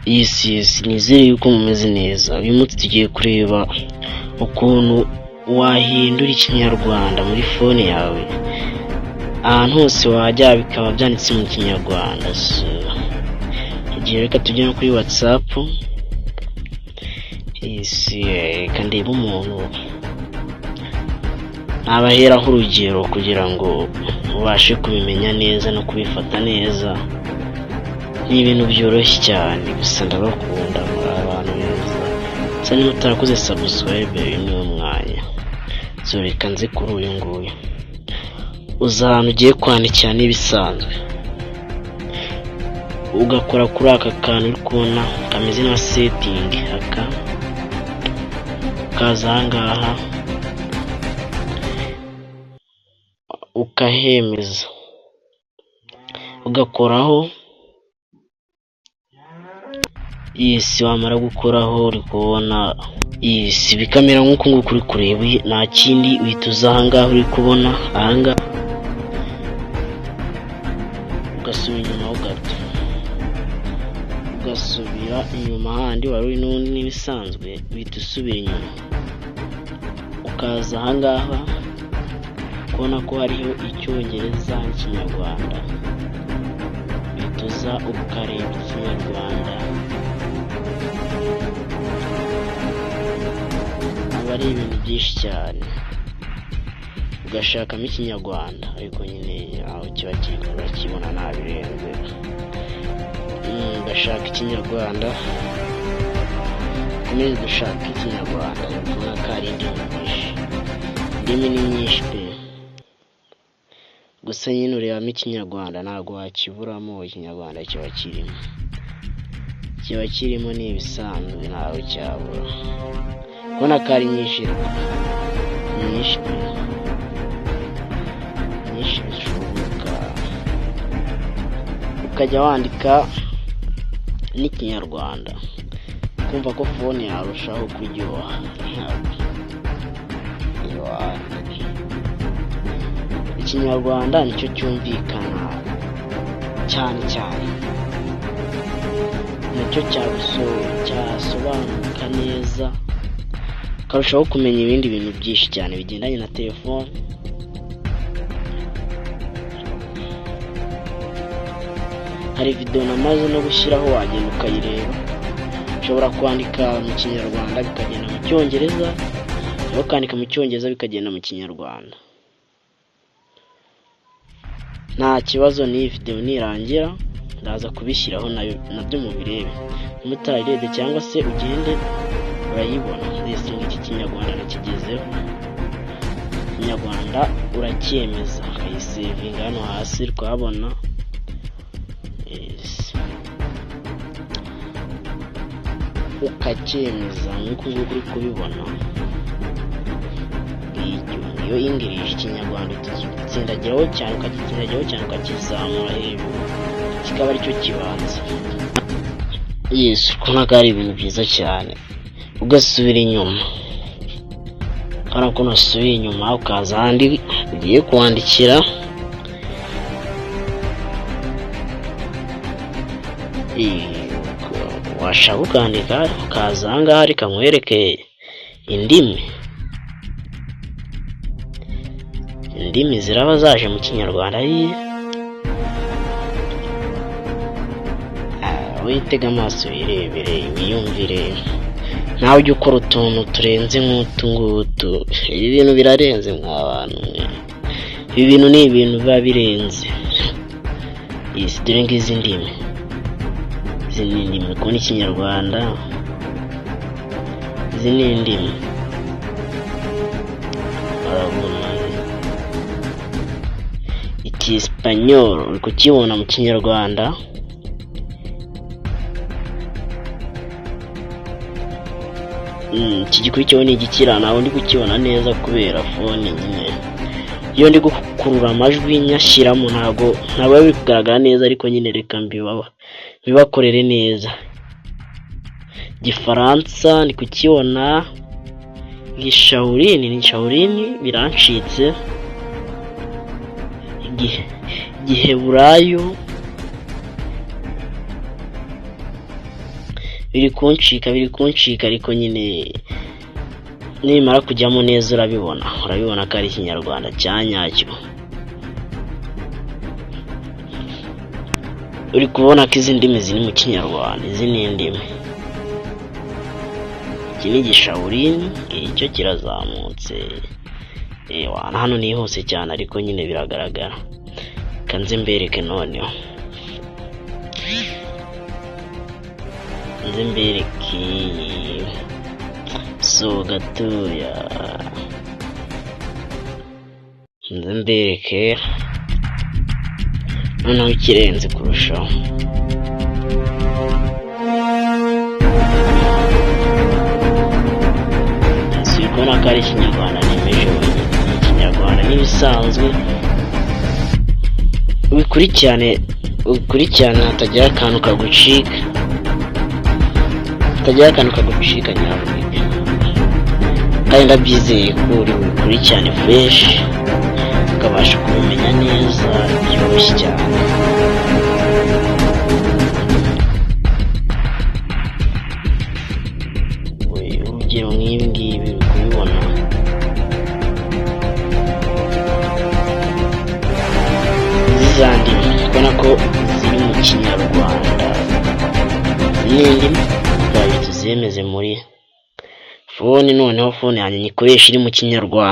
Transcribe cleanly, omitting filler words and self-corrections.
Yes, nizere yuko mumeze neza. Uyu munsi tugiye kureba ukuntu wahindura Ikinyarwanda muri phone yawe, ahantu hose wajya bikaba byanditse mu Kinyarwanda. So, igihe reka tujye no kuri WhatsApp. Yes, reka ndebe umuntu nabaheraho urugero kugira ngo ubashe kubimenya neza no kubifata neza. Ni ibintu byoroshye cyane, gusa ndabakunda, muri abantu beza. Gusa niba utarakoze subscribe, uyu ni wo mwanya. So reka nze kuri uyu nguyu. Uza ahantu ugiye kwandikira n'ibisanzwe, ugakora kuri aka kantu uri kubona kameze nka setting, aka ukaza aha ngaha ukahemeza, ugakoraho. Yes, wamara gukoraho uri kubona, yes, bikamera nk'uku nguku uri kureba. Nta kindi, uhita uza aha ngaha uri kubona aha ngaha, ugasubira inyuma ho gato, ugasubira inyuma handi wari uri n'ubundi n'ibisanzwe, uhita usubira inyuma ukaza aha ngaha, kubona ko hariho Icyongereza n'Ikinyarwanda, uhita uza ukareba Ikinyarwanda. Aba ari ibintu byinshi cyane, ugashakamo Ikinyarwanda, ariko nyine aho kiba kiri urakibona ntabirenze. Ugashaka Ikinyarwanda, ukomeze dushake Ikinyarwanda, uri kubona ko hari indimi nyinshi, indimi ni nyinshi pe! Gusa nyine urebamo Ikinyarwanda, ntabwo wakiburamo, Ikinyarwanda kiba kirimo, kiba kirimo, ni ibisanzwe, ntawe cyabura. Ubona ko ari nyinshi, ni nyinshi pe, nyinshi bishoboka. Ukajya wandika n'Ikinyarwanda, kumva ko phone yarushaho kuryoha. Ikinyarwanda nicyo cyumvikana cyane cyane, nicyo cyasobanuka neza, ukarushaho kumenya ibindi bintu byinshi cyane bigendanye na telefone. Hari videwo namaze no gushyiraho, wagenda ukayireba. Ushobora kwandika mu Kinyarwanda bikagenda mu Cyongereza, cyangwa ukandika mu Cyongereza bikagenda mu Kinyarwanda. Nta kibazo, n'iyi videwo nirangira ndaza kubishyiraho nabyo mubirebe niba utarayirebye, cyangwa se ugende urayibona. Mbese iki Kinyarwanda nakigezeho, Ikinyarwanda uracyemeza, ukayisevinga hano hasi uri. Ukacyemeza nk'uku nguku uri kubibona. Iyo English, Ikinyarwanda ukagitsindagiraho cyane, ukagitsindagiraho cyane, ukakizamura hejuru, kikaba aricyo kibanza. Yes, urabona ko ari ibintu byiza cyane. Ugasubira inyuma, urabona ko nasubiye inyuma, ukaza ahandi ugiye kwandikira. Washaka ukandika, ukaza aha ngaha, reka nkwereke indimi. Indimi ziraba zaje mu Kinyarwanda. Witega amaso wirebere, wiyumvire nawe, ujye ukora utuntu turenze nk'utu ngutu. Ibi bintu birarenze mwa bantu mwe, ibi bintu ni ibintu biba birenze. Yes, dore ngizi ndimi, izi ni indimi, uri kubona Ikinyarwanda, izi ni indimi, urabona Icyesipanyoro uri kukibona mu Kinyarwanda. Iki gikurikiyeho ni igikira, ntabwo ndi kukibona neza kubera phone nyine. Iyo ndi gukurura amajwi nyashyiramo ntabwo biba biri kugaragara neza, ariko nyine reka mbibakorere neza. Igifaransa ndi kukibona, Igishawurini ni Shawurini birancitse, Igiheburayo. Biri kuncika, biri kuncika, ariko nyine nimara kujyamo neza urabibona, urabibona ko ari Ikinyarwanda cya nyacyo. Uri kubona ko izi ndimi ziri mu Kinyarwanda, izi ni indimi. Iki ni Igishawurini, icyo kirazamutse. Hano nihuse cyane ariko nyine biragaragara. Reka nze mbereke noneho, nze mbereke so gatoya, nze mbereke noneho ikirenze kurushaho. Si uri kubona ko ari Ikinyarwanda nemeje wenyine, ni Ikinyarwanda n'ibisanzwe. Ubikurikirane, ubikurikirane hatagira akantu kagucika, hatagira akantu kagucika nyabuneka. Kandi ndabyizeye ko uri bubikurikirane fresh, ukabasha kubimenya neza byoroshye cyane. Urugero nk'ibi ngibi uri kubibona, izi za ndimi ubona ko ziri mu Kinyarwanda, izi ni indimi twaje tuzemeze muri phone. Noneho phone yanjye nyikoresha iri mu Kinyarwanda.